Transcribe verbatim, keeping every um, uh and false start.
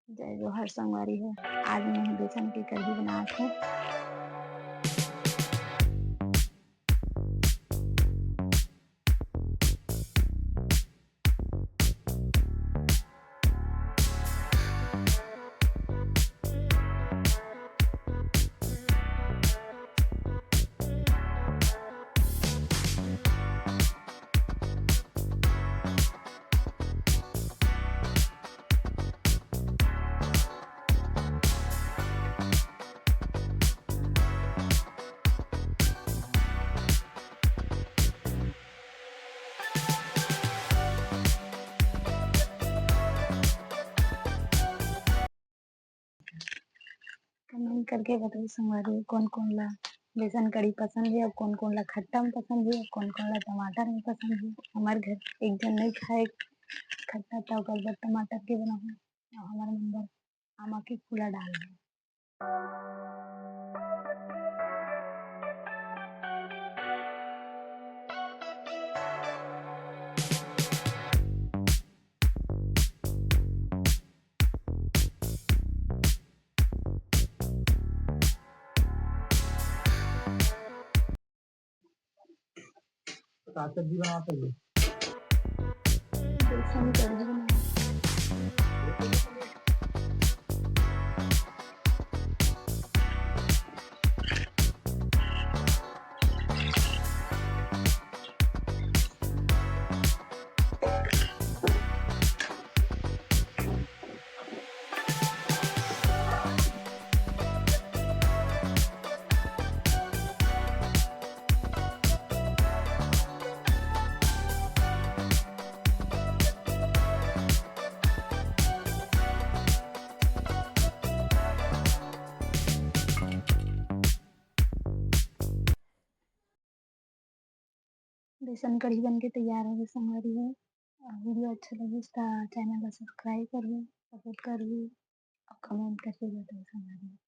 जय जोहार संगवारी हो, आज मैं बेसन के कढ़ी बनात हूँ। कमेंट करके बताओ संगवारी, कोन कोन ला बेसन कढ़ी पसंद हे, अउ कोन कोन ला खट्टा में पसंद हे, अउ कोन कोन ला टमाटर में पसंद हे। हमार घर एक जन नहीं खाए खट्टा, तो ओकर बर टमाटर के बनाहूँ। अउ हमार मन बर आमा के फूला डाल दे। का सब्जी बनावत हवे? बेसन कढ़ी बनावत। बेसन कढ़ी बन के तैयार हो गे संगवारी हो। अउ वीडियो अच्छा लगिस त चैनल ला सब्सक्राइब करहू, सपोर्ट करहू अउ कमेंट करके बताहू संगवारी हो।